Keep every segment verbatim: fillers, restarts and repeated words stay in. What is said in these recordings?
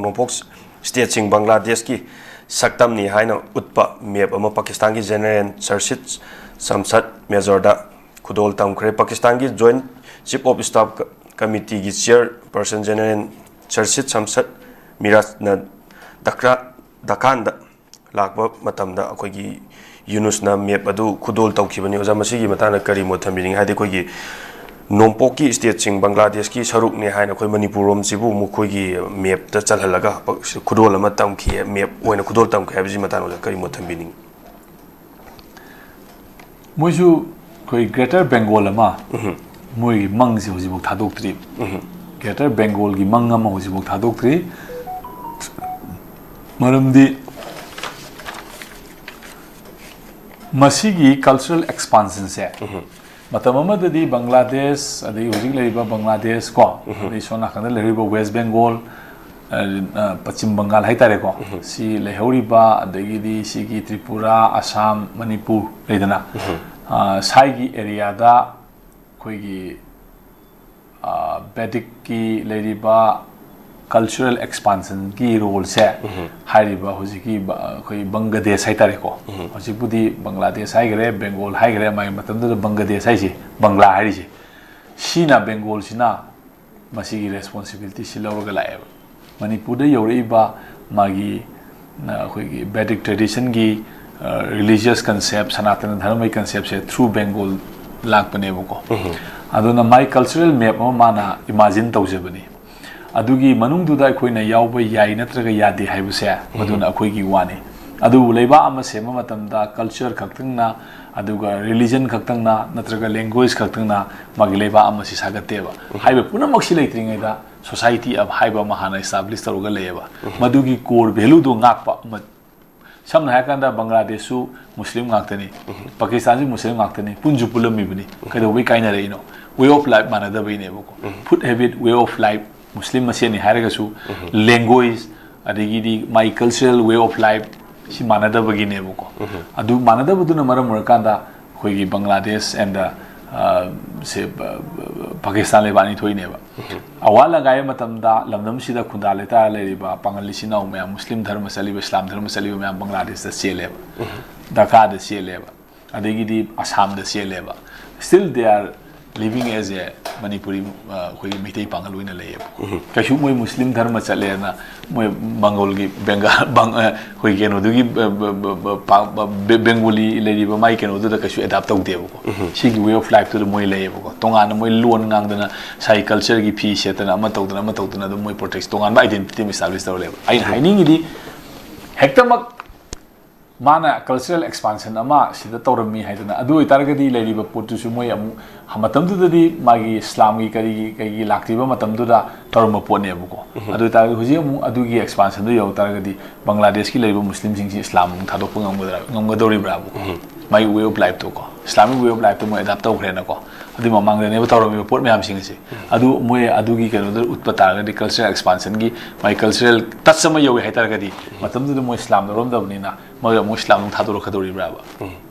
ꯅꯣꯡꯄꯣꯛ ꯁ꯭ꯇꯦꯠꯁꯤꯡ ꯕꯪꯒ꯭ꯂꯥꯗꯦꯁꯀꯤ ꯁꯛꯇꯝꯅꯤ ꯍꯥꯏꯅ ꯎꯠꯄ ꯃꯦꯞ ꯑꯃ ꯄꯥꯀꯤꯁꯇꯥꯟꯒꯤ ꯖꯦꯅꯔꯦꯜ ꯁꯔꯁꯤꯠ ꯁꯝꯁꯠ ꯃꯦꯖꯣꯔꯗ ꯈꯨꯗꯣꯜ ꯇꯝꯈ꯭ꯔꯦ꯫ ꯄꯥꯀꯤꯁꯇꯥꯟꯒꯤ ꯖꯣꯏꯟꯠ ꯆꯤꯐ ꯑꯣꯐ ꯁ꯭ꯇꯥꯐ ꯀ-, ꯀꯃꯤꯇꯤꯒꯤ ꯆꯤꯌꯔ ꯄꯔꯁꯟ ꯖꯦꯅꯔꯦꯜ ꯁꯔꯁꯤꯠ ꯁꯝꯁꯠ ꯃꯤꯔꯥꯖꯅ ꯗꯛꯔꯥ-, ꯗꯀꯥꯟꯗ ꯂꯥꯛꯄ ꯃꯇꯝꯗ ꯑꯩꯈꯣꯏꯒꯤ ꯌꯨꯅꯨꯁꯅ ꯃꯦꯞ ꯑꯗꯨ ꯈꯨꯗꯣꯜ ꯇꯧꯈꯤꯕꯅꯤ꯫ ꯑꯣꯖꯥ, ꯃꯁꯤꯒꯤ ꯃꯇꯥꯡꯗ ꯀꯔꯤ ꯃꯣꯠ ꯊꯝꯕꯤꯅꯤꯡꯉꯤ? ꯍꯥꯏꯗꯤ ꯑꯩꯈꯣꯏꯒꯤ ꯅꯣꯡꯄꯣꯛꯀꯤ ꯁ꯭ꯇꯦꯠꯁꯤꯡ ꯕꯪꯒ꯭ꯂꯥꯗꯦꯁꯀꯤ ꯁꯔꯨꯛꯅꯦ ꯍꯥꯏꯅ ꯑꯩꯈꯣꯏ ꯃꯅꯤꯄꯨꯔ ꯔꯣꯝꯁꯤꯕꯨ ꯃꯈꯣꯏꯒꯤ ꯃꯦꯞꯇ ꯆꯜꯍꯜꯂꯒ ꯈꯨꯗꯣꯜ ꯑꯃ ꯇꯝꯈꯤ, ꯃꯦꯞ ꯑꯣꯏꯅ ꯈꯨꯗꯣꯜ ꯇꯝꯈꯤ ꯍꯥꯏꯕꯁꯤ ꯃꯇꯥꯡꯗ ꯑꯣꯖꯥ ꯀꯔꯤ ꯃꯣꯠ ꯊꯝꯕꯤꯅꯤꯡꯉꯤ? ꯃꯣꯏꯁꯨ ꯑꯩꯈꯣꯏ ꯒ꯭ꯔꯦꯇꯔ ꯕꯦꯡꯒꯣꯜ ꯑꯃ ꯃꯣꯏꯒꯤ ꯃꯪꯁꯦ ꯍꯧꯖꯤꯛꯐꯥꯎ ꯊꯥꯗꯣꯛꯇ꯭ꯔꯤ꯫ ꯒ꯭ꯔꯦꯇꯔ ꯕꯦꯡꯒꯣꯜꯒꯤ ꯃꯪ ꯑꯃ ꯍꯧꯖꯤꯛꯐꯥꯎ ꯊꯥꯗꯣꯛꯇ꯭ꯔꯤ꯫ ꯃꯔꯝꯗꯤ ꯃꯁꯤꯒꯤ ꯀꯜꯆꯔꯦꯜ ꯑꯦꯛꯁꯄꯥꯟꯁꯟꯁꯦ ꯃꯇꯝ ꯑꯃꯗꯗꯤ ꯕꯪꯒ꯭ꯂꯥꯗꯦꯁ, ꯑꯗꯒꯤ ꯍꯧꯖꯤꯛ ꯂꯩꯔꯤꯕ ꯕꯪꯒ꯭ꯂꯥꯗꯦꯁ ꯀꯣ, ꯑꯗꯩ ꯁꯣꯝ ꯅꯥꯀꯟꯗ ꯂꯩꯔꯤꯕ ꯋꯦꯁ ꯕꯦꯡꯒꯣꯜ, ꯑ, ꯑ, ꯄꯁꯆꯤꯝ ꯕꯪꯒꯥꯜ ꯍꯥꯏꯇꯥꯔꯦꯀꯣ, ꯁꯤ ꯂꯩꯍꯧꯔꯤꯕ, ꯑꯗꯒꯤꯗꯤ ꯁꯤꯒꯤ ꯇ꯭ꯔꯤꯄꯨꯔꯥ, ꯑꯁꯥꯝ, ꯃꯅꯤꯄꯨꯔ ꯂꯩꯗꯅ, ꯑ, ꯁꯥꯏꯒꯤ ꯑꯦꯔꯤꯌꯥꯗ ꯑꯩꯈꯣꯏꯒꯤ, ꯑ, ꯕꯦꯗꯤꯛꯀꯤ ꯂꯩꯔꯤꯕ ꯀꯜꯆꯔꯦꯜ ꯑꯦꯛꯁꯄꯥꯟꯁꯟꯒꯤ ꯔꯣꯜꯁꯦ ꯍꯥꯏꯔꯤꯕ ꯍꯧꯖꯤꯛꯀꯤ ꯕ-, ꯑꯩꯈꯣꯏ ꯕꯪꯒ꯭ꯂꯥꯗꯦꯁ ꯍꯥꯏꯇꯥꯔꯦꯀꯣ, ꯍꯧꯖꯤꯛꯄꯨꯗꯤ ꯕꯪꯒ꯭ꯂꯥꯗꯦꯁ ꯍꯥꯏꯈ꯭ꯔꯦ, ꯕꯦꯡꯒꯣꯜ ꯍꯥꯏꯈ꯭ꯔꯦ, ꯃꯥꯒꯤ ꯃꯇꯝꯗꯨꯗ ꯕꯪꯒ꯭ꯂꯥꯗꯦꯁ ꯍꯥꯏꯁꯦ, ꯕꯪꯒ꯭ꯂꯥ ꯍꯥꯏꯔꯤꯁꯦ, ꯁꯤꯅ, ꯕꯦꯡꯒꯣꯜꯁꯤꯅ ꯃꯁꯤꯒꯤ ꯔꯦꯁꯄꯣꯟꯁꯤꯕꯤꯂꯤꯇꯤꯁꯤ ꯂꯧꯔꯒ ꯂꯥꯛꯑꯦꯕ꯫ ꯃꯅꯤꯄꯨꯔꯗ ꯌꯧꯔꯛꯏꯕ ꯃꯥꯒꯤ, ꯑ, ꯑꯩꯈꯣꯏꯒꯤ ꯕꯦꯗꯤꯛ ꯇ꯭ꯔꯦꯗꯤꯁꯟꯒꯤ, ꯑ, ꯔꯤꯂꯤꯖꯤꯌꯁ ꯀꯟꯁꯦꯞ, ꯁꯅꯥꯇꯅ ꯙꯔꯃꯒꯤ ꯀꯟꯁꯦꯞꯁꯦ ꯊ꯭ꯔꯨ ꯕꯦꯡꯒꯣꯜ ꯂꯥꯛꯄꯅꯦꯕꯀꯣ꯫ ꯑꯗꯨꯅ ꯃꯥꯏ ꯀꯜꯆꯔꯦꯜ ꯃꯦꯞ ꯑꯃ ꯃꯥꯅ ꯏꯃꯥꯖꯤꯟ ꯇꯧꯖꯕꯅꯤ꯫ ꯑꯗꯨꯒꯤ ꯃꯅꯨꯡꯗꯨꯗ ꯑꯩꯈꯣꯏꯅ ꯌꯥꯎꯕ ꯌꯥꯏ ꯅꯠꯇ꯭ꯔꯒ ꯌꯥꯗꯦ ꯍꯥꯏꯕꯁꯦ ꯃꯗꯨꯅ ꯑꯩꯈꯣꯏꯒꯤ ꯋꯥꯅꯤ꯫ ꯑꯗꯨꯕꯨ ꯂꯩꯕꯥꯛ ꯑꯃ ꯁꯦꯝꯕ ꯃꯇꯝꯗ ꯀꯜꯆꯔ ꯈꯛꯇꯪꯅ, ꯑꯗꯨꯒ ꯔꯤꯂꯤꯖꯟ ꯈꯛꯇꯪꯅ, ꯅꯠꯇ꯭ꯔꯒ ꯂꯦꯡꯒ꯭ꯋꯦꯖ ꯈꯛꯇꯪꯅ ꯃꯥꯒꯤ ꯂꯩꯕꯥꯛ ꯑꯃꯁꯤ ꯁꯥꯒꯠꯇꯦꯕ꯫ ꯍꯥꯏꯕ ꯄꯨꯝꯅꯃꯛꯁꯤ ꯂꯩꯇ꯭ꯔꯤꯉꯩꯗ ꯁꯣꯁꯥꯏꯇꯤ ꯑꯃ ꯍꯥꯏꯕ ꯑꯃ ꯍꯥꯟꯅ ꯏꯁꯇꯥꯕ꯭ꯂꯤꯁ ꯇꯧꯔꯒ ꯂꯩꯌꯦꯕ꯫ ꯃꯗꯨꯒꯤ ꯀꯣꯔ ꯚꯦꯂꯨꯗꯣ ꯉꯥꯛꯄ ꯑꯃ, ꯁꯝꯅ ꯍꯥꯏꯔꯀꯥꯟꯗ ꯕꯪꯒ꯭ꯂꯥꯗꯦꯁꯁꯨ ꯃꯨꯁꯂꯤꯝ ꯉꯥꯛꯇꯅꯤ, ꯄꯥꯀꯤꯁꯇꯥꯟꯁꯨ ꯃꯨꯁꯂꯤꯝ ꯉꯥꯛꯇꯅꯤ, ꯄꯨꯟꯁꯨ ꯄꯨꯜꯂꯝꯃꯤꯕꯅꯤ꯫ ꯀꯩꯗꯧꯕꯩ ꯀꯥꯏꯅꯔꯛꯏꯅꯣ? ꯋꯦ ꯑꯣꯐ ꯂꯥꯏꯐ ꯃꯥꯟꯅꯗꯕꯩꯅꯦꯕꯀꯣ꯫ Food habit, way of life, Muslim ꯃꯁꯦꯟꯅꯤ ꯍꯥꯏꯔꯒꯁꯨ, ꯂꯦꯡꯒ꯭ꯋꯦꯖ, ꯑꯗꯒꯤꯗꯤ my cultural way of life ꯁꯤ ꯃꯥꯟꯅꯗꯕꯒꯤꯅꯦꯕꯀꯣ꯫ ꯑꯗꯨ ꯃꯥꯟꯅꯗꯕꯗꯨꯅ ꯃꯔꯝ ꯑꯣꯏꯔꯀꯥꯟꯗ ꯑꯩꯈꯣꯏꯒꯤ ꯕꯪꯒ꯭ꯂꯥꯗꯦꯁ and the, ꯑ, ꯁꯦ, ꯄ-, ꯄ-, ꯄꯥꯀꯤꯁꯇꯥꯟ ꯂꯩꯕꯥꯛ ꯑꯅꯤ ꯊꯣꯛꯏꯅꯦꯕ꯫ ꯑꯋꯥ ꯂꯪꯒꯥꯏꯕ ꯃꯇꯝꯗ ꯂꯝꯗꯝꯁꯤꯗ ꯈꯨꯟꯗꯥ ꯂꯩꯇꯥꯔ ꯂꯩꯔꯤꯕ ꯄꯥꯉꯜ ꯏꯆꯤꯟ ꯏꯅꯥꯎ ꯃꯌꯥꯝ, ꯃꯨꯁꯂꯤꯝ ꯙꯔꯃ ꯆꯠꯂꯤꯕ, ꯏꯁꯂꯥꯝ ꯙꯔꯃ ꯆꯠꯂꯤꯕ ꯃꯌꯥꯝ ꯕꯪꯒ꯭ꯂꯥꯗꯦꯁꯇ ꯆꯦꯜꯂꯦꯕ, ꯙꯥꯀꯥꯗ ꯆꯦꯜꯂꯦꯕ, ꯑꯗꯒꯤꯗꯤ ꯑꯁꯥꯝꯗ ꯆꯦꯜꯂꯦꯕ꯫ Still they are living as a Manipuri, ꯑ, ꯑꯩꯈꯣꯏꯒꯤ ꯃꯩꯇꯩ ꯄꯥꯉꯜ ꯑꯣꯏꯅ ꯂꯩꯌꯦꯕ꯫ ꯀꯩꯁꯨ ꯃꯣꯏ ꯃꯨꯁꯂꯤꯝ ꯙꯔꯃ ꯆꯠꯂꯦꯅ ꯃꯣꯏ ꯃꯪꯒꯣꯜꯒꯤ ꯕꯦꯡꯒꯥ-, ꯕꯪ-, ꯑ, ꯑꯩꯈꯣꯏ ꯀꯩꯅꯣꯗꯨꯒꯤ, ꯑ, ꯕ-, ꯕ-, ꯕ-, ꯄꯥ-, ꯕ-, ꯕꯦ-, ꯕꯦꯡꯒꯣꯂꯤ ꯂꯩꯔꯤꯕ ꯃꯥꯏ ꯀꯩꯅꯣꯗꯨꯗ ꯀꯩꯁꯨ ꯑꯦꯗꯥꯞ ꯇꯧꯗꯦꯕꯀꯣ꯫ ꯁꯤꯒꯤ way of lifeꯇꯨꯗ ꯃꯣꯏ ꯂꯩꯌꯦꯕꯀꯣ꯫ ꯇꯣꯉꯥꯟꯅ ꯃꯣꯏ ꯂꯣꯟ ꯉꯥꯡꯗꯅ, ꯁꯥꯏ cultureꯒꯤ ꯐꯤ ꯁꯦꯠꯇꯅ, ꯑꯃ ꯇꯧꯗꯅ, ꯑꯃ ꯇꯧꯗꯅ ꯑꯗꯨꯝ ꯃꯣꯏ protect, ꯇꯣꯉꯥꯟꯕ identity ꯑꯃ establish ꯇꯧꯔ ꯂꯩꯕ꯫ ꯑꯩꯅ ꯍꯥꯏꯅꯤꯡꯉꯤꯗꯤ, ꯍꯦꯛꯇꯃꯛ ꯃꯥꯅ cultural expansion ꯑꯃ ꯁꯤꯗ ꯇꯧꯔꯝꯃꯤ ꯍꯥꯏꯗꯅ, ꯑꯗꯨ ꯑꯣꯏꯇꯥꯔꯒꯗꯤ ꯂꯩꯔꯤꯕ ꯄꯣꯠꯇꯨꯁꯨ ꯃꯣꯏ ꯑꯃꯨꯛ ꯃꯇꯝꯗꯨꯗꯗꯤ ꯃꯥꯒꯤ ꯏꯁꯂꯥꯝꯒꯤ ꯀꯔꯤꯒꯤ ꯀꯩꯒꯤ ꯂꯥꯛꯇ꯭ꯔꯤꯕ ꯃꯇꯝꯗꯨꯗ ꯇꯧꯔꯝꯕ ꯄꯣꯠꯅꯦꯕꯀꯣ꯫ ꯑꯗꯨ ꯑꯣꯏꯇꯥꯔꯒꯗꯤ ꯍꯧꯖꯤꯛ ꯑꯃꯨꯛ ꯑꯗꯨꯒꯤ expansionꯗꯨ ꯌꯧ ꯇꯥꯔꯒꯗꯤ ꯕꯪꯒ꯭ꯂꯥꯗꯦꯁꯀꯤ ꯂꯩꯔꯤꯕ ꯃꯨꯁꯂꯤꯝꯁꯤꯡꯁꯤ ꯏꯁꯂꯥꯝ ꯑꯃꯨꯛ ꯊꯥꯗꯣꯛꯄ ꯉꯝꯒꯗ꯭ꯔꯥ, ꯉꯝꯒꯗꯧꯔꯤꯕ꯭ꯔꯥꯕꯀꯣ? ꯃꯥꯒꯤ way of lifeꯇꯨꯀꯣ, Islamic way of lifeꯇꯨ ꯃꯣꯏ adopt ꯇꯧꯈ꯭ꯔꯦꯅꯀꯣ꯫ ꯑꯗꯨꯏ ꯃꯃꯥꯡꯗꯅꯦꯕ ꯇꯧꯔꯝꯃꯤꯕ ꯄꯣꯠ ꯃꯌꯥꯝꯁꯤꯡ ꯑꯁꯤ꯫ ꯑꯗꯨ ꯃꯣꯏ ꯑꯗꯨꯒꯤ ꯀꯩꯅꯣꯗ ꯎꯠꯄ ꯇꯥꯔꯒꯗꯤ, cultural expansionꯒꯤ ꯃꯥꯒꯤ cultural touch ꯑꯃ ꯌꯧꯏ ꯍꯥꯏꯇꯥꯔꯒꯗꯤ, ꯃꯇꯝꯗꯨꯗ ꯃꯣꯏ ꯏꯁꯂꯥꯝ ꯂꯧꯔꯝꯗꯕꯅꯤꯅ ꯃꯣꯏ ꯑꯃꯨꯛ ꯏꯁꯂꯥꯝ ꯑꯃꯨꯛ ꯊꯥꯗꯣꯔꯛꯀꯗꯧꯔꯤꯕ꯭ꯔꯥꯕ?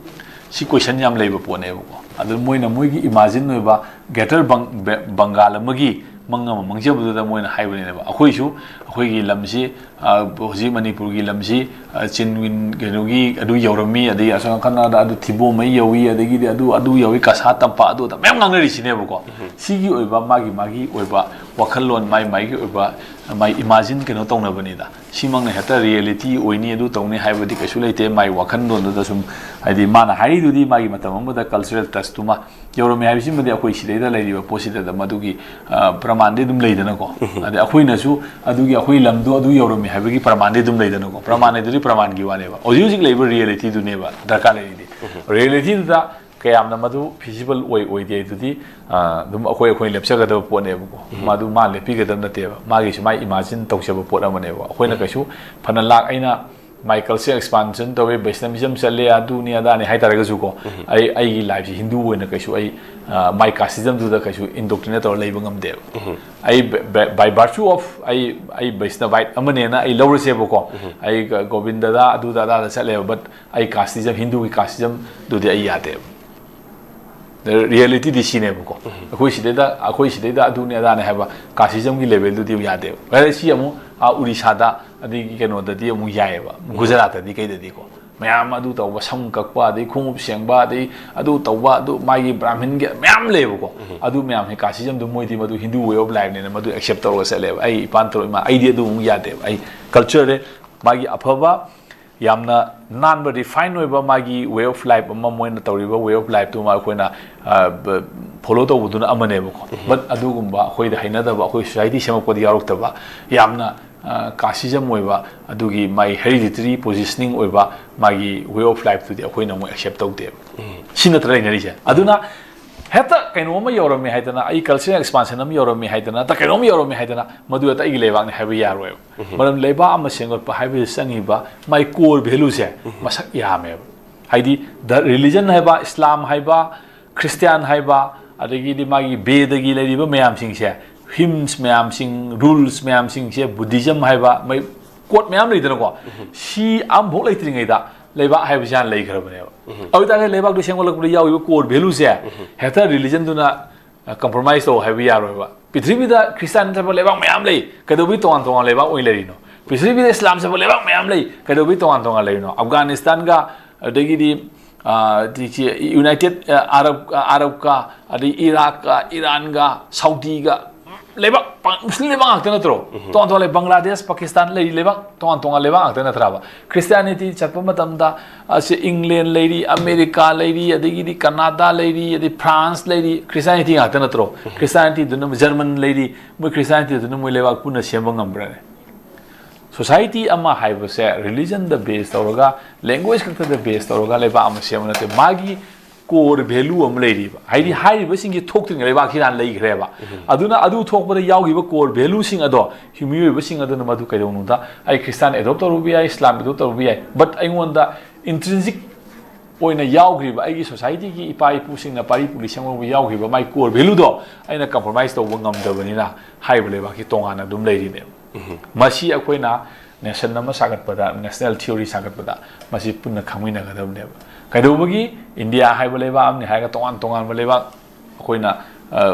ꯁꯤ question ꯌꯥꯝ ꯂꯩꯕ ꯄꯣꯠꯅꯦꯕꯀꯣ꯫ ꯑꯗꯨ ꯃꯣꯏꯅ ꯃꯣꯏꯒꯤ imagine ꯑꯣꯏꯕ greater ꯕꯪ-, ꯕꯦ-, ꯕꯪꯒꯥꯜ ꯑꯃꯒꯤ ꯃꯪ ꯑꯃ ꯃꯪꯖꯕꯗꯨꯗ ꯃꯣꯏꯅ ꯍꯥꯏꯕꯅꯦꯕ꯫ ꯑꯩꯈꯣꯏꯁꯨ, ꯑꯩꯈꯣꯏꯒꯤ ꯂꯝꯁꯤ, ꯑ, ꯍꯧꯖꯤꯛ ꯃꯅꯤꯄꯨꯔꯒꯤ ꯂꯝꯁꯤ, ꯑ, ꯆꯤꯟ ꯋꯤꯟ ꯀꯩꯅꯣꯒꯤ ꯑꯗꯨ ꯌꯧꯔꯝꯃꯤ, ꯑꯗꯒꯤ ꯑꯁꯣꯝ ꯅꯥꯀꯟꯗ ꯑꯗꯨ ꯊꯤꯕꯣꯡꯃꯩ ꯌꯧꯏ, ꯑꯗꯒꯤꯗꯤ ꯑꯗꯨ, ꯑꯗꯨ ꯌꯧꯏ, ꯀꯁꯥ ꯇꯝꯄꯥꯛ, ꯑꯗꯨ ꯑꯗꯥ ꯃꯌꯥꯝ ꯉꯥꯡꯅꯔꯤꯁꯤꯅꯦꯕꯀꯣ꯫ ꯁꯤꯒꯤ ꯑꯣꯏꯕ ꯃꯥꯒꯤ, ꯃꯥꯒꯤ ꯑꯣꯏꯕ ꯋꯥꯈꯜꯂꯣꯟ, ꯃꯥꯒꯤ, ꯃꯥꯒꯤ ꯑꯣꯏꯕ, ꯃꯥꯒꯤ imagine ꯀꯩꯅꯣ ꯇꯧꯅꯕꯅꯤꯗ꯫ ꯁꯤꯃꯛꯅ ꯍꯦꯛꯇ reality ꯑꯣꯏꯅꯤ, ꯑꯗꯨ ꯇꯧꯅꯤ ꯍꯥꯏꯕꯗꯤ ꯀꯩꯁꯨ ꯂꯩꯇꯦ꯫ ꯃꯥꯒꯤ ꯋꯥꯈꯜꯂꯣꯟꯗꯨꯗ ꯁꯨꯝ, ꯍꯥꯏꯗꯤ ꯃꯥꯅ ꯍꯥꯏꯔꯤꯗꯨꯗꯤ ꯃꯥꯒꯤ ꯃꯇꯝ ꯑꯃꯗ cultural touchꯇꯨꯃ ꯌꯧꯔꯝꯃꯤ ꯍꯥꯏꯕꯁꯤꯃꯗꯤ ꯑꯩꯈꯣꯏ ꯁꯤꯗꯩꯗ ꯂꯩꯔꯤꯕ ꯄꯣꯠꯁꯤꯗ ꯑꯗꯨꯝ ꯑꯗꯨꯒꯤ, ꯑ, ꯄ꯭ꯔꯃꯥꯟꯗꯤ ꯑꯗꯨꯝ ꯂꯩꯗꯅꯀꯣ꯫ ꯑꯗꯩ ꯑꯩꯈꯣꯏꯅꯁꯨ ꯑꯗꯨꯒꯤ ꯑꯩꯈꯣꯏ ꯂꯝꯗꯣ ꯑꯗꯨ ꯌꯧꯔꯝꯃꯤ ꯍꯥꯏꯕꯒꯤ ꯄ꯭ꯔꯃꯥꯟꯗꯤ ꯑꯗꯨꯝ ꯂꯩꯗꯅꯀꯣ꯫ ꯄ꯭ꯔꯃꯥꯟ ꯍꯥꯏꯗꯨꯗꯤ ꯄ꯭ꯔꯃꯥꯟꯒꯤ ꯋꯥꯅꯦꯕ꯫ ꯍꯧꯖꯤꯛ ꯍꯧꯖꯤꯛ ꯂꯩꯕ realityꯗꯨꯅꯦꯕ ꯗꯔꯀꯥꯔ ꯂꯩꯔꯤꯗꯤ꯫ Realityꯗꯨꯗ ꯀꯌꯥꯝꯅ ꯃꯗꯨ feasible ꯑꯣꯏ ꯑꯣꯏꯗꯦ ꯑꯗꯨꯗꯤ, ꯑ, ꯑꯗꯨꯝ ꯑꯩꯈꯣꯏ, ꯑꯩꯈꯣꯏ ꯂꯦꯞꯆꯒꯗꯕ ꯄꯣꯠꯅꯦꯕꯀꯣ꯫ ꯃꯗꯨ ꯃꯥ ꯂꯦꯞꯄꯤꯒꯗꯕ ꯅꯠꯇꯦꯕ꯫ ꯃꯥꯒꯤꯁꯨ ꯃꯥꯒꯤ imagine ꯇꯧꯖꯕ ꯄꯣꯠ ꯑꯃꯅꯦꯕ꯫ ꯑꯩꯈꯣꯏꯅ ꯀꯩꯁꯨ ꯐꯅ ꯂꯥꯛ ꯑꯩꯅ my culture expansion ꯇꯧꯋꯦ, Vaishnavism ꯆꯠꯂꯦ, ꯑꯗꯨꯅꯤ ꯑꯗꯥꯅꯤ ꯍꯥꯏꯇꯥꯔꯒꯁꯨꯀꯣ, ꯑꯩ, ꯑꯩꯒꯤ lifeꯁꯤ ꯍꯤꯟꯗꯨ ꯑꯣꯏꯅ ꯀꯩꯁꯨ ꯑꯩ, ꯑ, my casteismꯗꯨꯗ ꯀꯩꯁꯨ indoctrinate ꯇꯧꯔ ꯂꯩꯕ ꯉꯝꯗꯦꯕ꯫ ꯑꯩ by, by, by virtue of ꯑꯩ, ꯑꯩ Vaishnavite ꯑꯃꯅꯦꯅ ꯑꯩ ꯂꯧꯔꯁꯦꯕꯀꯣ꯫ ꯑꯩ ꯒ-, ꯒꯣꯕꯤꯟꯗꯗ ꯑꯗꯨꯗ ꯑꯗꯥꯗ ꯆꯠꯂꯦꯕ, but ꯑꯩ casteism, ꯍꯤꯟꯗꯨꯒꯤ casteismꯗꯨꯗꯤ ꯑꯩ ꯌꯥꯗꯦꯕ꯫ ꯔꯤꯌꯦꯂꯤꯇꯤꯗꯤ ꯁꯤꯅꯦꯕꯀꯣ꯫ ꯑꯩꯈꯣꯏ ꯁꯤꯗꯩꯗ ꯑꯩꯈꯣꯏ ꯁꯤꯗꯩꯗ ꯑꯗꯨꯅꯦ ꯑꯗꯥꯅꯦ ꯍꯥꯏꯕ ꯀꯥꯁꯤꯖꯝꯒꯤ ꯂꯦꯚꯦꯜꯗꯨꯗꯤ ꯌꯥꯗꯦꯕ꯫ ꯍꯥꯏꯗꯤ ꯁꯤ ꯑꯃꯨꯛ ꯑꯥ ꯎꯔꯤꯁꯥꯗ ꯑꯗꯒꯤ ꯀꯩꯅꯣꯗꯗꯤ ꯑꯃꯨꯛ ꯌꯥꯏꯑꯕ, ꯒꯨꯖꯔꯥꯠꯇꯗꯤ ꯀꯩꯗꯗꯤꯀꯣ꯫ ꯃꯌꯥꯝ ꯑꯗꯨ ꯇꯧꯕ, ꯁꯝ ꯀꯛꯄ, ꯑꯗꯩ ꯈꯣꯡꯎꯞ ꯁꯦꯡꯕ, ꯑꯗꯩ ꯑꯗꯨ ꯇꯧꯕ, ꯑꯗꯨ ꯃꯥꯒꯤ ꯕ꯭ꯔꯥꯍꯃꯤꯟꯒꯤ ꯃꯌꯥꯝ ꯂꯩꯌꯦꯕꯀꯣ꯫ ꯑꯗꯨ ꯃꯌꯥꯝꯁꯦ ꯀꯥꯁꯤꯖꯝꯗꯨ ꯃꯣꯏꯗꯤ ꯃꯗꯨ ꯍꯤꯟꯗꯨ ꯋꯦ ꯑꯣꯐ ꯂꯥꯏꯐꯅꯦꯅ ꯃꯗꯨ ꯑꯦꯛꯁꯦꯞ ꯇꯧꯔꯒ ꯆꯠꯂꯦꯕ꯫ ꯑꯩ ꯏꯄꯥꯟ ꯇꯧꯔ ꯏꯃꯥ ꯑꯩꯗꯤ ꯑꯗꯨ ꯑꯃꯨꯛ ꯌꯥꯗꯦꯕ꯫ ꯑꯩ ꯀꯜꯆꯔꯦ ꯃꯥꯒꯤ ꯑꯐꯕ ꯌꯥꯝꯅ ꯅꯥꯟꯕ ꯔꯤꯐꯥꯏꯟ ꯑꯣꯏꯕ ꯃꯥꯒꯤ ꯋꯦ ꯑꯣꯐ ꯂꯥꯏꯐ ꯑꯃ, ꯃꯣꯏꯅ ꯇꯧꯔꯤꯕ ꯋꯦ ꯑꯣꯐ ꯂꯥꯏꯐꯇꯨꯃ ꯑꯩꯈꯣꯏꯅ ꯐꯣꯂꯣ ꯇꯧꯕꯗꯨꯅ ꯑꯃꯅꯦꯕꯀꯣ꯫ ꯕꯠ ꯑꯗꯨꯒꯨꯝꯕ ꯑꯩꯈꯣꯏꯗ ꯍꯩꯅꯗꯕ, ꯑꯩꯈꯣꯏ ꯁꯣꯁꯥꯏꯇꯤ ꯁꯦꯝꯃꯛꯄꯗ ꯌꯥꯎꯔꯛꯇꯕ ꯌꯥꯝꯅ ꯀꯥꯁꯤꯖꯝ ꯑꯣꯏꯕ, ꯑꯗꯨꯒꯤ ꯃꯥꯒꯤ ꯍꯦꯔꯤꯗꯤꯇꯔꯤ ꯄꯣꯖꯤꯁꯅꯤꯡ ꯑꯣꯏꯕ ꯃꯥꯒꯤ ꯋꯦ ꯑꯣꯐ ꯂꯥꯏꯐꯇꯨꯗꯤ ꯑꯩꯈꯣꯏꯅ ꯑꯃꯨꯛ ꯑꯦꯛꯁꯦꯞ ꯇꯧꯗꯦꯕ꯫ ꯁꯤ ꯅꯠꯇ꯭ꯔ ꯂꯩꯅꯔꯤꯁꯦ꯫ ꯑꯗꯨꯅ ꯍꯦꯛꯇ ꯀꯩꯅꯣꯝꯃ ꯌꯧꯔꯝꯃꯦ ꯍꯥꯏꯗꯅ, ꯑꯩ ꯀꯜꯆꯔꯦꯜ ꯑꯦꯛꯁꯄꯥꯟꯁꯟ ꯑꯃ ꯌꯧꯔꯝꯃꯦ ꯍꯥꯏꯗꯅ, ꯅꯠꯇ꯭ꯔ ꯀꯩꯅꯣꯝ ꯌꯧꯔꯝꯃꯦ ꯍꯥꯏꯗꯅ ꯃꯗꯨ ꯍꯦꯛꯇ ꯑꯩꯒꯤ ꯂꯩꯕꯥꯛꯅꯤ ꯍꯥꯏꯕ ꯌꯥꯔꯣꯏꯕ꯫ ꯃꯔꯝ ꯂꯩꯕꯥꯛ ꯑꯃ ꯁꯦꯝꯒꯠꯄ ꯍꯥꯏꯕꯁꯤ ꯆꯪꯉꯤꯕ ꯃꯥꯏ ꯀꯣꯔ ꯚꯦꯂꯨꯁꯦ ꯃꯁꯛ ꯌꯥꯝꯃꯦꯕ꯫ ꯍꯥꯏꯗꯤ ꯗ ꯔꯤꯂꯤꯖꯟ ꯍꯥꯏꯕ, ꯏꯁꯂꯥꯝ ꯍꯥꯏꯕ, ꯈ꯭ꯔꯤꯁꯇꯤꯌꯥꯟ ꯍꯥꯏꯕ, ꯑꯗꯒꯤꯗꯤ ꯃꯥꯒꯤ ꯕꯦꯗꯒꯤ ꯂꯩꯔꯤꯕ ꯃꯌꯥꯝꯁꯤꯡꯁꯦ, ꯍꯤꯝꯁ ꯃꯌꯥꯝꯁꯤꯡ, ꯔꯨꯜꯁ ꯃꯌꯥꯝꯁꯤꯡꯁꯦ, ꯕꯨꯙꯤꯖꯝ ꯍꯥꯏꯕ, ꯃꯩ ꯀꯣꯠ ꯃꯌꯥꯝ ꯂꯩꯗꯅꯀꯣ꯫ ꯁꯤ ꯑꯃꯐꯥꯎ ꯂꯩꯇ꯭ꯔꯤꯉꯩꯗ ꯂꯩꯕꯥꯛ ꯍꯥꯏꯕꯁꯤ ꯍꯥꯟꯅ ꯂꯩꯈ꯭ꯔꯕꯅꯦꯕ꯫ ꯑꯗꯨ ꯑꯣꯏꯇꯥꯔꯗꯤ ꯂꯩꯕꯥꯛꯇꯨ ꯁꯦꯝꯒꯠꯂꯛꯄꯗ ꯌꯥꯎꯔꯤꯕ ꯀꯣꯔ ꯚꯦꯂꯨꯁꯦ ꯍꯦꯛꯇ ꯔꯤꯂꯤꯖꯟꯗꯨꯅ ꯀꯝꯄ꯭ꯔꯣꯃꯥꯏꯁ ꯇꯧ ꯍꯥꯏꯕ ꯌꯥꯔꯣꯏꯕ꯫ ꯄ꯭ꯔꯤꯊꯤꯕꯤꯗ ꯈ꯭ꯔꯤꯁꯇꯥꯟ ꯆꯠꯄ ꯂꯩꯕꯥꯛ ꯃꯌꯥꯝ ꯂꯩ, ꯀꯩꯗꯧꯕꯩ ꯇꯣꯉꯥꯟ ꯇꯣꯉꯥꯟ ꯂꯩꯕꯥꯛ ꯑꯣꯏꯅ ꯂꯩꯔꯤꯅꯣ? ꯄ꯭ꯔꯤꯊꯤꯕꯤꯗ ꯏꯁꯂꯥꯝ ꯆꯠꯄ ꯂꯩꯕꯥꯛ ꯃꯌꯥꯝ ꯂꯩ, ꯀꯩꯗꯧꯕꯩ ꯇꯣꯉꯥꯟ ꯇꯣꯉꯥꯟ ꯂꯩꯔꯤꯅꯣ? ꯑꯐꯒꯥꯅꯤꯁꯇꯥꯟꯒ ꯑꯗꯒꯤꯗꯤ ꯌꯨꯅꯥꯏꯇꯦꯠ ꯑꯔꯕ ꯑꯔꯕꯀ, ꯑꯗꯩ ꯏꯔꯥꯛꯀ, ꯏꯔꯥꯟꯒ, ꯁꯥꯎꯗꯤꯒ, ꯂꯩꯕꯥꯛ ꯃꯨꯁꯂꯤꯝ ꯂꯩꯕꯥꯛ ꯉꯥꯛꯇ ꯅꯠꯇ꯭ꯔꯣ? ꯇꯣꯉꯥꯟ ꯇꯣꯉꯥꯟ ꯂꯩ, ꯕꯪꯒ꯭ꯂꯥꯗꯦꯁ, ꯄꯥꯀꯤꯁꯇꯥꯟ ꯂꯩꯔꯤ ꯂꯩꯕꯥꯛ ꯇꯣꯉꯥꯟ ꯇꯣꯉꯥꯟ ꯂꯩꯕꯥꯛ ꯉꯥꯛꯇ ꯅꯠꯇ꯭ꯔꯕ? ꯈ꯭ꯔꯤꯁꯇꯤꯌꯥꯅꯤꯇꯤ ꯆꯠꯄ ꯃꯇꯝꯗ ꯑꯁꯤ ꯏꯪꯂꯦꯟ ꯂꯩꯔꯤ, ꯑꯃꯦꯔꯤꯀꯥ ꯂꯩꯔꯤ, ꯑꯗꯒꯤꯗꯤ ꯀꯅꯥꯗꯥ ꯂꯩꯔꯤ, ꯑꯗꯩ ꯐ꯭ꯔꯥꯟꯁ ꯂꯩꯔꯤ, ꯈ꯭ꯔꯤꯁꯇꯤꯌꯥꯅꯤꯇꯤ ꯉꯥꯛꯇ ꯅꯠꯇ꯭ꯔꯣ? ꯈ꯭ꯔꯤꯁꯇꯤꯌꯥꯅꯤꯇꯤꯗꯨꯅ ꯖꯔꯃꯟ ꯂꯩꯔꯤ, ꯃꯣꯏ ꯈ꯭ꯔꯤꯁꯇꯤꯌꯥꯅꯤꯇꯤꯗꯨꯅ ꯃꯣꯏ ꯂꯩꯕꯥꯛ ꯄꯨꯟꯅ ꯁꯦꯝꯕ ꯉꯝꯕ꯭ꯔꯅꯦ? ꯁꯣꯁꯥꯏꯇꯤ ꯑꯃ ꯍꯥꯏꯕꯁꯦ ꯔꯤꯂꯤꯖꯟꯗ ꯕꯦꯁ ꯇꯧꯔꯒ, ꯂꯦꯡꯒ꯭ꯋꯦꯖ ꯈꯛꯇꯗ ꯕꯦꯁ ꯇꯧꯔꯒ ꯂꯩꯕꯥꯛ ꯑꯃ ꯁꯦꯝꯕ ꯅꯠꯇꯦ꯫ ꯃꯥꯒꯤ ꯀꯣꯔ ꯚꯦꯂꯨ ꯑꯃ ꯂꯩꯔꯤꯕ, ꯍꯥꯏꯗꯤ ꯍꯥꯏꯔꯤꯕꯁꯤꯡꯁꯤ ꯊꯣꯛꯇ꯭ꯔꯤꯉꯩ ꯂꯩꯕꯥꯛꯁꯤ ꯍꯥꯟꯅ ꯂꯩꯈ꯭ꯔꯦꯕ꯫ ꯑꯗꯨꯅ ꯑꯗꯨ ꯊꯣꯛꯄꯗ ꯌꯥꯎꯈꯤꯕ ꯀꯣꯔ ꯚꯦꯂꯨꯁꯤꯡ ꯑꯗꯣ ꯃꯤꯑꯣꯏꯕꯁꯤꯡ ꯑꯗꯨꯅ ꯃꯗꯨ ꯀꯩꯗꯧꯅꯨꯗ ꯑꯩ ꯈ꯭ꯔꯤꯁꯇꯥꯟ ꯑꯦꯗꯣꯞ ꯇꯧꯔꯨꯕ ꯌꯥꯏ, ꯏꯁꯂꯥꯝ ꯑꯦꯗꯣꯞ ꯇꯧꯔꯨꯕ ꯌꯥꯏ, ꯕꯠ ꯑꯩꯉꯣꯟꯗ ꯏꯟꯇ꯭ꯔꯤꯟꯁꯤꯛ ꯑꯣꯏꯅ ꯌꯥꯎꯈ꯭ꯔꯤꯕ, ꯑꯩꯒꯤ ꯁꯣꯁꯥꯏꯇꯤꯒꯤ ꯏꯄꯥ ꯏꯄꯨꯁꯤꯡꯅ ꯄꯥꯔꯤ ꯄꯨꯔꯤ ꯁꯦꯝꯍꯧꯕ ꯌꯥꯎꯈ꯭ꯔꯤꯕ ꯃꯥꯏ ꯀꯣꯔ ꯚꯦꯂꯨꯗꯣ ꯑꯩꯅ ꯀꯝꯄ꯭ꯔꯣꯃꯥꯏꯁ ꯇꯧꯕ ꯉꯝꯗꯕꯅꯤꯅ ꯍꯥꯏꯔꯤꯕ ꯂꯩꯕꯥꯛꯁꯤ ꯇꯣꯉꯥꯟꯅ ꯑꯗꯨꯝ ꯂꯩꯔꯤꯅꯦꯕ꯫ ꯃꯁꯤ ꯑꯩꯈꯣꯏꯅ ꯅꯦꯁꯟ ꯑꯃ ꯁꯥꯒꯠꯄꯗ, ꯅꯦꯁꯅꯦꯜ ꯊꯤꯑꯣꯔꯤ ꯁꯥꯒꯠꯄꯗ ꯃꯁꯤ ꯄꯨꯟꯅ ꯈꯪꯃꯤꯟꯅꯒꯗꯕꯅꯦꯕ꯫ ꯀꯩꯗꯧꯕꯒꯤ ꯏꯟꯗꯤꯌꯥ ꯍꯥꯏꯕ ꯂꯩꯕꯥꯛ ꯑꯃꯅꯤ ꯍꯥꯏꯔꯒ ꯇꯣꯉꯥꯟ ꯇꯣꯉꯥꯟꯕ ꯂꯩꯕꯥꯛ ꯑꯩꯈꯣꯏꯅ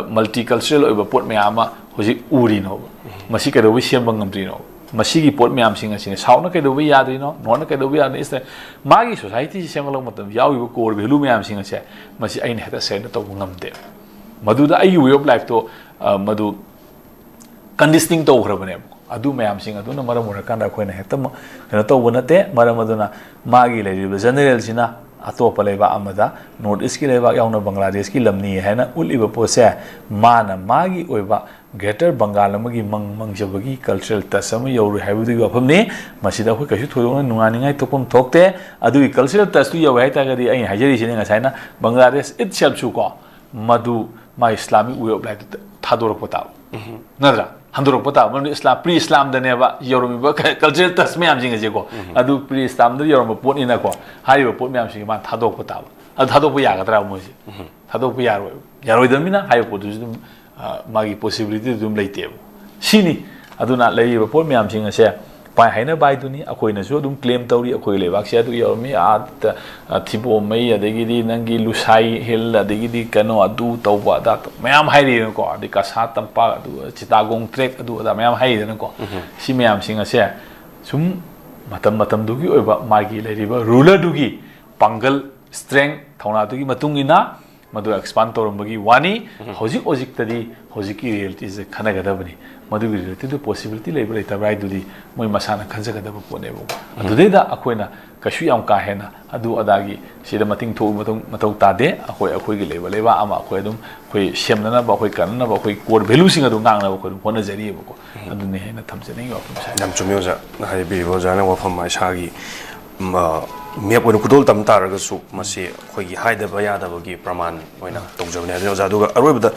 ꯃꯜꯇꯤ ꯀꯜꯆꯔꯦꯜ ꯑꯣꯏꯕ ꯄꯣꯠ ꯃꯌꯥꯝ ꯑꯃ ꯍꯧꯖꯤꯛ ꯎꯔꯤꯅꯣꯕ? ꯃꯁꯤ ꯀꯩꯗꯧꯕꯩ ꯁꯦꯝꯕ ꯉꯝꯗ꯭ꯔꯤꯅꯣ? ꯃꯁꯤꯒꯤ ꯄꯣꯠ ꯃꯌꯥꯝꯁꯤꯡ ꯑꯁꯤꯅ ꯁꯥꯎꯠꯅ ꯀꯩꯗꯧꯕꯩ ꯌꯥꯗ꯭ꯔꯤꯅꯣ, ꯅꯣꯔꯠꯅ ꯀꯩꯗꯧꯕꯩ ꯌꯥꯗ꯭ꯔꯤꯅꯣ? ꯏꯁꯇ ꯃꯥꯒꯤ ꯁꯣꯁꯥꯏꯇꯤꯁꯤ ꯁꯦꯝꯒꯠꯂꯛꯄ ꯃꯇꯝꯗ ꯌꯥꯎꯔꯤꯕ ꯀꯣꯔ ꯚꯦꯂꯨ ꯃꯌꯥꯝꯁꯤꯡ ꯑꯁꯦ ꯃꯁꯤ ꯑꯩꯅ ꯍꯦꯛꯇ ꯁꯔꯦꯟꯗꯔ ꯇꯧꯕ ꯉꯝꯗꯦꯕ꯫ ꯃꯗꯨꯗ ꯑꯩꯒꯤ ꯋꯦ ꯑꯣꯐ ꯂꯥꯏꯐꯇꯣ ꯃꯗꯨ ꯀꯟꯗꯤꯁꯅꯤꯡ ꯇꯧꯈ꯭ꯔꯕꯅꯦꯕ꯫ ꯑꯗꯨ ꯃꯌꯥꯝꯁꯤꯡ ꯑꯗꯨꯅ ꯃꯔꯝ ꯑꯣꯏꯔꯀꯥꯟꯗ ꯑꯩꯈꯣꯏꯅ ꯍꯦꯛꯇ ꯃ- ꯀꯩꯅꯣ ꯇꯧꯕ ꯅꯠꯇꯦ꯫ ꯃꯔꯝ ꯑꯗꯨꯅ ꯃꯥꯒꯤ ꯂꯩꯔꯤꯕ ꯖꯦꯅꯦꯔꯦꯜꯁꯤꯅ ꯑꯇꯣꯞꯄ ꯂꯩꯕꯥꯛ ꯑꯃꯗ ꯅꯣꯔꯠ ꯏꯁꯀꯤ ꯂꯩꯕꯥꯛ ꯌꯥꯎꯅ ꯕꯪꯒ꯭ꯂꯥꯗꯦꯁꯀꯤ ꯂꯝꯅꯤ ꯍꯥꯏꯅ ꯎꯠꯂꯤꯕ ꯄꯣꯠꯁꯦ ꯃꯥꯅ ꯃꯥꯒꯤ ꯑꯣꯏꯕ ꯒ꯭ꯔꯦꯇꯔ ꯕꯪꯒꯥꯜ ꯑꯃꯒꯤ ꯃꯪ ꯃꯪꯖꯕꯒꯤ ꯀꯜꯆꯔꯦꯜ ꯇꯁ ꯑꯃ ꯌꯧꯔꯨꯏ ꯍꯥꯏꯕꯗꯨꯒꯤ ꯋꯥꯐꯝꯅꯤ꯫ ꯃꯁꯤꯗ ꯑꯩꯈꯣꯏ ꯀꯩꯁꯨ ꯊꯣꯏꯗꯣꯛꯅ ꯅꯨꯡꯉꯥꯏꯅꯤꯡꯉꯥꯏ ꯊꯣꯛꯐꯝ ꯊꯣꯛꯇꯦ꯫ ꯑꯗꯨꯒꯤ ꯀꯜꯆꯔꯦꯜ ꯇꯁꯇꯨ ꯌꯧꯋꯦ ꯍꯥꯏꯇꯥꯔꯒꯗꯤ ꯑꯩꯅ ꯍꯥꯏꯖꯔꯤꯁꯤꯅꯤ ꯉꯁꯥꯏꯅ ꯕꯪꯒ꯭ꯂꯥꯗꯦꯁ ꯏꯠꯁꯦꯜꯐꯁꯨ ꯀꯣ ꯃꯗꯨ ꯃꯥ ꯏꯁꯂꯥꯃꯤꯛ ꯋꯦ ꯑꯣꯐ ꯂꯥꯏꯐꯇ ꯊꯥꯗꯣꯔꯛꯄ ꯇꯥꯕ ꯅꯠꯇ꯭ꯔꯥ? ꯍꯟꯗꯣꯔꯛꯄ ꯇꯥꯕ꯫ ꯃꯔꯝꯗꯤ ꯏꯁꯂꯥꯝ, ꯄ꯭ꯔꯤ ꯏꯁꯂꯥꯝꯗꯅꯦꯕ ꯌꯧꯔꯝꯃꯤꯕ ꯀꯜꯆꯔꯦꯜ ꯇꯁ ꯃꯌꯥꯝꯁꯤꯡ ꯑꯁꯦꯀꯣ꯫ ꯑꯗꯨ ꯄ꯭ꯔꯤ ꯏꯁꯂꯥꯝꯗ ꯌꯧꯔꯝꯕ ꯄꯣꯠꯅꯤꯅꯀꯣ, ꯍꯥꯏꯔꯤꯕ ꯄꯣꯠ ꯃꯌꯥꯝꯁꯤꯡꯁꯦ ꯃꯥꯅ ꯊꯥꯗꯣꯛꯄ ꯇꯥꯕ꯫ ꯑꯗꯨ ꯊꯥꯗꯣꯛꯄ ꯌꯥꯒꯗ꯭ꯔꯥ ꯃꯣꯏꯁꯦ? ꯊꯥꯗꯣꯛꯄ ꯌꯥꯔꯣꯏ꯫ ꯌꯥꯔꯣꯏꯗꯕꯅꯤꯅ ꯍꯥꯏꯔꯤꯕ ꯄꯣꯠꯇꯨꯁꯨ ꯑꯗꯨꯝ ꯃꯥꯒꯤ ꯄꯣꯁꯤꯕꯤꯂꯤꯇꯤ ꯑꯗꯨꯝ ꯂꯩꯇꯦꯕ꯫ ꯁꯤꯅꯤ꯫ ꯑꯗꯨꯅ ꯂꯩꯔꯤꯕ ꯄꯣꯠ ꯃꯌꯥꯝꯁꯤꯡ ꯑꯁꯦ ꯄꯥꯏ ꯍꯥꯏꯅꯕ ꯍꯥꯏꯗꯨꯅꯤ꯫ ꯑꯩꯈꯣꯏꯅꯁꯨ ꯑꯗꯨꯝ ꯀ꯭ꯂꯦꯝ ꯇꯧꯔꯤ, ꯑꯩꯈꯣꯏꯒꯤ ꯂꯩꯕꯥꯛꯁꯦ ꯑꯗꯨ ꯌꯧꯔꯝꯃꯤ, ꯑꯥ ꯊꯤꯕꯣꯝꯃꯩ, ꯑꯗꯒꯤꯗꯤ ꯅꯪꯒꯤ ꯂꯨꯁꯥꯏ ꯍꯤꯜ, ꯑꯗꯒꯤꯗꯤ ꯀꯩꯅꯣ ꯑꯗꯨ ꯇꯧꯕ ꯑꯗꯥ ꯇꯧꯕ ꯃꯌꯥꯝ ꯍꯥꯏꯔꯤꯗꯅꯀꯣ꯫ ꯑꯗꯩ ꯀꯁꯥ ꯇꯝꯄꯥꯛ, ꯑꯗꯨ ꯆꯤꯇꯥꯒꯣꯡ ꯇ꯭ꯔꯦꯛ, ꯑꯗꯨ ꯑꯗꯥ ꯃꯌꯥꯝ ꯍꯥꯏꯔꯤꯗꯅꯀꯣ꯫ ꯁꯤ ꯃꯌꯥꯝꯁꯤꯡ ꯑꯁꯦ ꯁꯨꯝ ꯃꯇꯝ ꯃꯇꯝꯗꯨꯒꯤ ꯑꯣꯏꯕ ꯃꯥꯒꯤ ꯂꯩꯔꯤꯕ ꯔꯨꯂꯔꯗꯨꯒꯤ ꯄꯥꯡꯒꯜ, ꯁ꯭ꯇ꯭ꯔꯦꯡ, ꯊꯧꯅꯥꯗꯨꯒꯤ ꯃꯇꯨꯡ ꯏꯟꯅ ꯃꯗꯨ ꯑꯦꯛꯁꯄꯥꯟ ꯇꯧꯔꯝꯕꯒꯤ ꯋꯥꯅꯤ꯫ ꯍꯧꯖꯤꯛ ꯍꯧꯖꯤꯛꯇꯗꯤ ꯍꯧꯖꯤꯛꯀꯤ ꯔꯤꯌꯦꯂꯤꯇꯤꯁꯦ ꯈꯟꯅꯒꯗꯕꯅꯤ꯫ ꯃꯗꯨꯒꯤ ꯔꯤꯌꯦꯂꯤꯇꯤꯗꯨ ꯄꯣꯁꯤꯕꯤꯂꯤꯇꯤ ꯂꯩꯕ꯭ꯔꯥ ꯂꯩꯇꯕ꯭ꯔꯥ ꯍꯥꯏꯗꯨꯗꯤ ꯃꯣꯏ ꯃꯁꯥꯅ ꯈꯟꯖꯒꯗꯕ ꯄꯣꯠꯅꯦꯕꯀꯣ꯫ ꯑꯗꯨꯗꯩꯗ ꯑꯩꯈꯣꯏꯅ ꯀꯩꯁꯨ ꯌꯥꯝ ꯀꯥ ꯍꯦꯟꯅ ꯑꯗꯨ ꯑꯗꯥꯒꯤ ꯁꯤꯗ ꯃꯇꯤꯡ ꯊꯣꯛꯎ ꯃꯊꯧ ꯃꯊꯧ ꯇꯥꯗꯦ꯫ ꯑꯩꯈꯣꯏ ꯑꯩꯈꯣꯏꯒꯤ ꯂꯩꯕ ꯂꯩꯕꯥꯛ ꯑꯃ ꯑꯩꯈꯣꯏ ꯑꯗꯨꯝ ꯑꯩꯈꯣꯏ ꯁꯦꯝꯅꯅꯕ, ꯑꯩꯈꯣꯏ ꯀꯟꯅꯅꯕ, ꯑꯩꯈꯣꯏ ꯀꯣꯔ ꯚꯦꯂꯨꯁꯤꯡ ꯑꯗꯨ ꯉꯥꯛꯅꯕ ꯑꯩꯈꯣꯏ ꯑꯗꯨꯝ ꯍꯣꯠꯅꯖꯔꯤꯑꯕꯀꯣ꯫ ꯑꯗꯨꯅꯤ ꯑꯩꯅ ꯊꯝꯖꯅꯤꯡꯉꯤ ꯋꯥꯐꯝꯁꯦ꯫ ꯌꯥꯝ ꯆꯨꯝꯃꯤ ꯑꯣꯖꯥ, ꯍꯥꯏꯕꯤꯔꯤꯕ ꯑꯣꯖꯥꯅ ꯋꯥꯐꯝ ꯏꯁꯥꯒꯤ ꯃꯦꯞ ꯑꯣꯏꯅ ꯈꯨꯗꯣꯜ ꯇꯝ ꯇꯥꯔꯒꯁꯨ ꯃꯁꯤ ꯑꯩꯈꯣꯏꯒꯤ ꯍꯥꯏꯗꯕ ꯌꯥꯗꯕꯒꯤ ꯄ꯭ꯔꯃꯥꯟ ꯑꯣꯏꯅ ꯇꯧꯖꯕꯅꯦ꯫ ꯑꯗꯨꯅ ꯑꯣꯖꯥ, ꯑꯗꯨꯒ ꯑꯔꯣꯏꯕꯗ